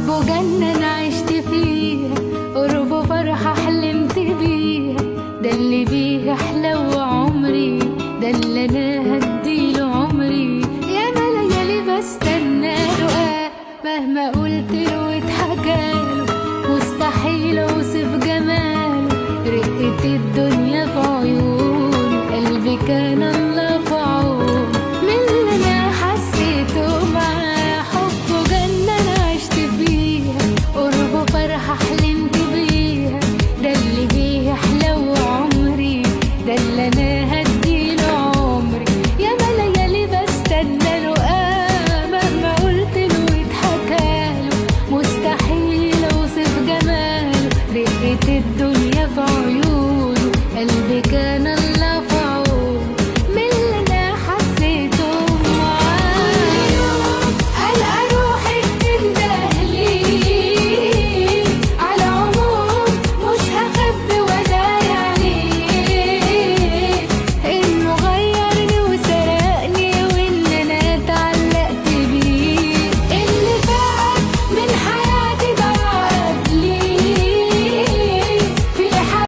حبه جنة أنا عشت فيها، قربه فرحة حلمت بيها، ده اللي بيه أحلى عمري، ده اللي أنا هديله عمري. ياما ليالي بستنى له، مهما قلت له واتحكاله مستحيل أوصف جماله، رقة الدنيا في عيونه، قلبي كان الله.